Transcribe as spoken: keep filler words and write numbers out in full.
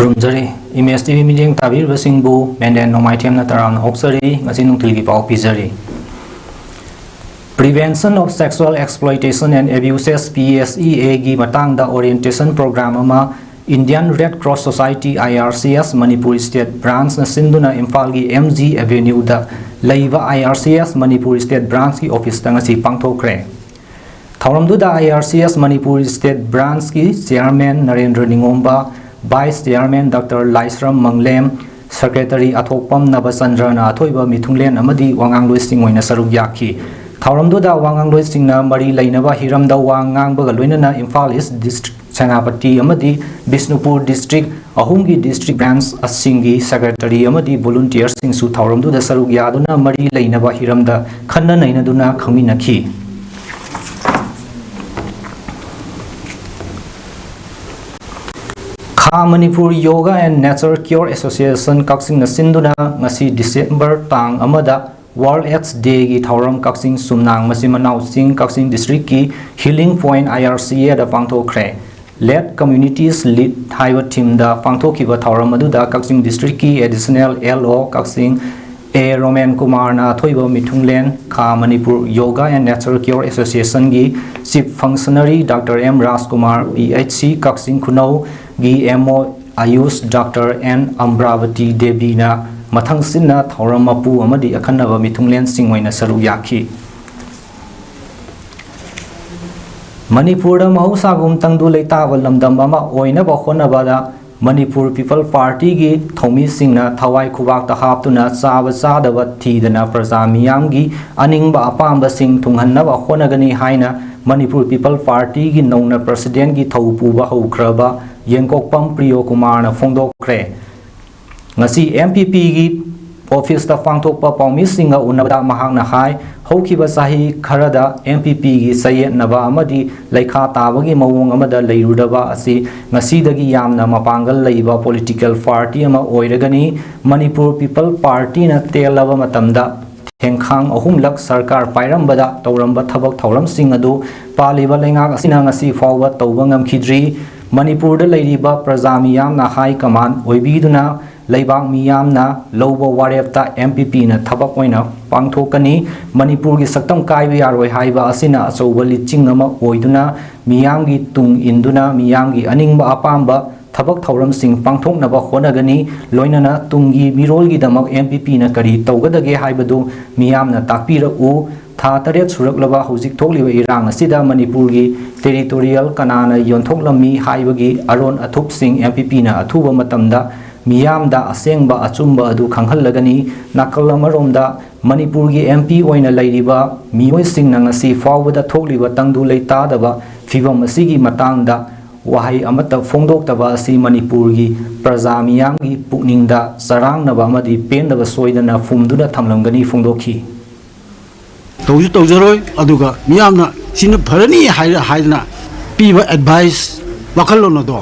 ꯈꯨꯔꯨꯝꯖꯔꯤ꯫ Image T V ꯃꯤꯠꯌꯦꯡ ꯇꯥꯕꯤꯔꯤꯕꯁꯤꯡꯕꯨ ꯃꯦꯟꯗꯦꯟ ꯅꯣꯡꯃꯥꯏꯊꯦꯝꯅ ꯇꯔꯥꯝꯅ ꯑꯣꯛꯆꯔꯤ꯫ ꯉꯁꯤ ꯅꯨꯡꯊꯤꯜꯒꯤ ꯄꯥꯎ ꯄꯤꯖꯔꯤ꯫ Prevention of Sexual Exploitation and Abuses, P S E A ꯒꯤ ꯃꯇꯥꯡꯗ orientation program ꯑꯃ Indian Red Cross Society, I R C S, Manipur State Branch ꯅ ꯁꯤꯟꯗꯨꯅ ꯏꯝꯐꯥꯜꯒꯤ M G Avenue ꯗ ꯂꯩꯕ I R C S Manipur State Branch ꯀꯤ office ꯇ ꯉꯁꯤ ꯄꯥꯡꯊꯣꯛꯈ꯭ꯔꯦ꯫ ꯊꯧꯔꯝꯗꯨꯗ I R C S Manipur State Branch ꯀꯤ Chairman Narendra Ningomba, Vice Chairman doctor Laishram Manglem, Secretary Athokpam ꯅꯕꯆꯟꯗ꯭ꯔꯅ ꯑꯊꯣꯏꯕ ꯃꯤꯊꯨꯡꯂꯦꯟ ꯑꯃꯗꯤ ꯋꯥꯉꯥꯡꯂꯣꯏꯁꯤꯡ ꯑꯣꯏꯅ ꯁꯔꯨꯛ ꯌꯥꯈꯤ꯫ ꯊꯧꯔꯝꯗꯨꯗ ꯋꯥꯉꯥꯡꯂꯣꯏꯁꯤꯡꯅ ꯃꯔꯤ ꯂꯩꯅꯕ ꯍꯤꯔꯝꯗ ꯋꯥ ꯉꯥꯡꯕꯒ ꯂꯣꯏꯅꯅ ꯏꯝꯐꯥꯜ East District, ꯁꯦꯅꯥꯄꯇꯤ ꯑꯃꯗꯤ ꯕꯤꯁꯅꯨꯄꯨꯔ District ꯑꯍꯨꯝꯒꯤ District Branch ꯁꯤꯡꯒꯤ Secretary ꯑꯃꯗꯤ volunteer ꯁꯤꯡꯁꯨ ꯊꯧꯔꯝꯗꯨꯗ ꯁꯔꯨꯛ ꯌꯥꯗꯨꯅ ꯃꯔꯤ ꯂꯩꯅꯕ ꯍꯤꯔꯝꯗ ꯈꯟꯅ ꯅꯩꯅꯗꯨꯅ ꯈꯪꯃꯤꯟꯅꯈꯤ꯫ ꯈꯥ Manipur Yoga and Nature Cure Association ꯀꯛꯆꯤꯡꯅ ꯁꯤꯟꯗꯨꯅ ꯉꯁꯤ December ꯇꯥꯡ ꯑꯃꯗ World AIDS Day ꯒꯤ ꯊꯧꯔꯝ ꯀꯛꯆꯤꯡ ꯆꯨꯝꯅꯥꯡ ꯃꯆꯤꯟ ꯃꯅꯥꯎ ꯆꯤꯡ ꯀꯛꯆꯤꯡ District ꯀꯤ Healing Point I R C A the ꯄꯥꯡꯊꯣꯛꯈ꯭ꯔꯦ꯫ Let Communities Lead ꯍꯥꯏꯕ theme ꯗ ꯄꯥꯡꯊꯣꯛꯈꯤꯕ ꯊꯧꯔꯝ ꯑꯗꯨꯗ ꯀꯛꯆꯤꯡ District ꯀꯤ Additional L O Kakching A Romen ꯀꯨꯃꯥꯔꯅ ꯑꯊꯣꯏꯕ ꯃꯤꯊꯨꯡꯂꯦꯟ, ꯈꯥ Manipur Yoga and Nature Cure Association ꯒꯤ Chief Functionary doctor M Rajkumar, P H C Kakching ꯈꯨꯅꯧꯒꯤ M O AYUSH doctor N Ambrabati ꯗꯦꯕꯤꯅ ꯃꯊꯪꯁꯤꯠꯅ ꯊꯧꯔꯝ ꯃꯄꯨ ꯑꯃꯗꯤ ꯑꯈꯟꯅꯕ ꯃꯤꯊꯨꯡꯂꯦꯟꯁꯤꯡ ꯑꯣꯏꯅ ꯁꯔꯨꯛ ꯌꯥꯈꯤ꯫ ꯃꯅꯤꯄꯨꯔꯗ ꯃꯍꯧꯁꯥꯒꯨꯝ ꯇꯪꯗꯨ ꯂꯩꯇꯥꯕ ꯂꯝꯗꯝ ꯑꯃ ꯑꯣꯏꯅꯕ ꯍꯣꯠꯅꯕꯗ ꯃꯅꯤꯄꯨꯔ People Party ꯒꯤ ꯊꯧꯃꯤꯁꯤꯡꯅ ꯊꯋꯥꯏ ꯈꯨꯕꯥꯛꯇ ꯍꯥꯞꯇꯨꯅ ꯆꯥꯕ ꯆꯥꯗꯕ ꯊꯤꯗꯅ ꯄ꯭ꯔꯖꯥ ꯃꯤꯌꯥꯝꯒꯤ ꯑꯅꯤꯡꯕ ꯑꯄꯥꯝꯕꯁꯤꯡ ꯊꯨꯡꯍꯟꯅꯕ ꯍꯣꯠꯅꯒꯅꯤ ꯍꯥꯏꯅ ꯃꯅꯤꯄꯨꯔ People Party ꯒꯤ ꯅꯧꯅ President ꯀꯤ ꯊꯧ ꯄꯨꯕ ꯍꯧꯈ꯭ꯔꯕ ꯌꯦꯡꯀꯣꯛꯄꯝ ꯄ꯭ꯔꯤꯌꯣ ꯀꯨꯃꯥꯔꯅ ꯐꯣꯡꯗꯣꯛꯈ꯭ꯔꯦ꯫ ꯉꯁꯤ M P P ꯒꯤ office ꯇ ꯄꯥꯡꯊꯣꯛꯄ ꯄꯥꯎꯃꯤꯁꯤꯡꯒ ꯎꯅꯕꯗ ꯃꯍꯥꯛꯅ ꯍꯥꯏ, ꯍꯧꯈꯤꯕ ꯆꯍꯤ ꯈꯔꯗ M P P ꯒꯤ ꯆꯌꯦꯠꯅꯕ ꯑꯃꯗꯤ ꯂꯩꯈꯥ ꯇꯥꯕꯒꯤ ꯃꯑꯣꯡ ꯑꯃꯗ ꯂꯩꯔꯨꯔꯕ ꯑꯁꯤ ꯉꯁꯤꯗꯒꯤ ꯌꯥꯝꯅ ꯃꯄꯥꯡꯒꯜ ꯂꯩꯕ political party ꯑꯃ ꯑꯣꯏꯔꯒꯅꯤ꯫ ꯃꯅꯤꯄꯨꯔ People Party ꯅ ꯇꯦꯜꯂꯕ ꯃꯇꯝꯗ ꯊꯦꯡꯈꯥꯡ ꯑꯍꯨꯝꯂꯛ ꯁꯔꯀꯥꯔ ꯄꯥꯏꯔꯝꯕꯗ ꯇꯧꯔꯝꯕ ꯊꯕꯛ ꯊꯧꯔꯝꯁꯤꯡ ꯑꯗꯨ ꯄꯥꯜꯂꯤꯕ ꯂꯩꯉꯥꯛ ꯑꯁꯤꯅ ꯉꯁꯤ ꯐꯥꯎꯕ ꯇꯧꯕ ꯉꯝꯈꯤꯗ꯭ꯔꯤ꯫ ꯃꯅꯤꯄꯨꯔꯗ ꯂꯩꯔꯤꯕ ꯄ꯭ꯔꯖꯥ ꯃꯤꯌꯥꯝꯅ ꯍꯥꯏ ꯀꯃꯥꯟ ꯑꯣꯏꯕꯤꯗꯨꯅ ꯂꯩꯕꯥꯛ ꯃꯤꯌꯥꯝꯅ ꯂꯧꯕ ꯋꯥꯔꯦꯞꯇ ꯑꯦꯝ ꯄꯤ ꯄꯤꯅ ꯊꯕꯛ ꯑꯣꯏꯅ ꯄꯥꯡꯊꯣꯛꯀꯅꯤ꯫ ꯃꯅꯤꯄꯨꯔꯒꯤ ꯁꯛꯇꯝ ꯀꯥꯏꯕ ꯌꯥꯔꯣꯏ ꯍꯥꯏꯕ ꯑꯁꯤꯅ ꯑꯆꯧꯕ ꯂꯤꯆꯤꯡ ꯑꯃ ꯑꯣꯏꯗꯨꯅ ꯃꯤꯌꯥꯝꯒꯤ ꯇꯨꯡ ꯏꯟꯗꯨꯅ ꯃꯤꯌꯥꯝꯒꯤ ꯑꯅꯤꯡꯕ ꯑꯄꯥꯝꯕ ꯊꯕꯛ ꯊꯧꯔꯝꯁꯤꯡ ꯄꯥꯡꯊꯣꯛꯅꯕ ꯍꯣꯠꯅꯒꯅꯤ꯫ ꯂꯣꯏꯅꯅ ꯇꯨꯡꯒꯤ ꯃꯤꯔꯣꯜꯒꯤꯗꯃꯛ ꯑꯦꯝ ꯄꯤ ꯄꯤꯅ ꯀꯔꯤ ꯇꯧꯒꯗꯒꯦ ꯍꯥꯏꯕꯗꯨ ꯃꯤꯌꯥꯝꯅ ꯇꯥꯛꯄꯤꯔꯛꯎ꯫ ꯊꯥ ꯇꯔꯦꯠ ꯁꯨꯔꯛꯂꯕ ꯍꯧꯖꯤꯛ ꯊꯣꯛꯂꯤꯕ ꯏꯔꯥꯡ ꯑꯁꯤꯗ ꯃꯅꯤꯄꯨꯔꯒꯤ ꯇꯦꯔꯤꯇꯣꯔꯤꯌꯦꯜ ꯀꯅꯥꯅ ꯌꯣꯟꯊꯣꯛꯂꯝꯃꯤ ꯍꯥꯏꯕꯒꯤ ꯑꯔꯣꯟ ꯑꯊꯨꯞꯁꯤꯡ ꯑꯦꯝ ꯄꯤ ꯄꯤꯅ ꯑꯊꯨꯕ ꯃꯇꯝꯗ ꯃꯤꯌꯥꯝꯗ ꯑꯁꯦꯡꯕ ꯑꯆꯨꯝꯕ ꯑꯗꯨ ꯈꯪꯍꯜꯂꯒꯅꯤ꯫ ꯅꯥꯀꯜ ꯑꯃꯔꯣꯝꯗ ꯃꯅꯤꯄꯨꯔꯒꯤ ꯑꯦꯝ ꯄꯤ ꯑꯣꯏꯅ ꯂꯩꯔꯤꯕ ꯃꯤꯑꯣꯏꯁꯤꯡꯅ ꯉꯁꯤ ꯐꯥꯎꯕꯗ ꯊꯣꯛꯂꯤꯕ ꯇꯪꯗꯨ ꯂꯩꯇꯥꯗꯕ ꯐꯤꯚꯝ ꯑꯁꯤꯒꯤ ꯃꯇꯥꯡꯗ ꯋꯥꯍꯩ ꯑꯃꯠꯇ ꯐꯣꯡꯗꯣꯛꯇꯕ ꯑꯁꯤ ꯃꯅꯤꯄꯨꯔꯒꯤ ꯄ꯭ꯔꯖꯥ ꯃꯤꯌꯥꯝꯒꯤ ꯄꯨꯛꯅꯤꯡꯗ ꯆꯔꯥꯡꯅꯕ ꯑꯃꯗꯤ ꯄꯦꯟꯗꯕ ꯁꯣꯏꯗꯅ ꯐꯨꯝꯗꯨꯅ ꯊꯝꯂꯝꯒꯅꯤ ꯐꯣꯡꯗꯣꯛꯈꯤ꯫ ꯇꯧꯁꯨ ꯇꯧꯖꯔꯣꯏ꯫ ꯑꯗꯨꯒ ꯃꯤꯌꯥꯝꯅ ꯁꯤꯅ ꯐꯔꯅꯤ ꯍꯥꯏ- ꯍꯥꯏꯗꯅ ꯄꯤꯕ ꯑꯦꯗꯚꯥꯏꯁ, ꯋꯥꯈꯜꯂꯣꯟ ꯑꯗꯣ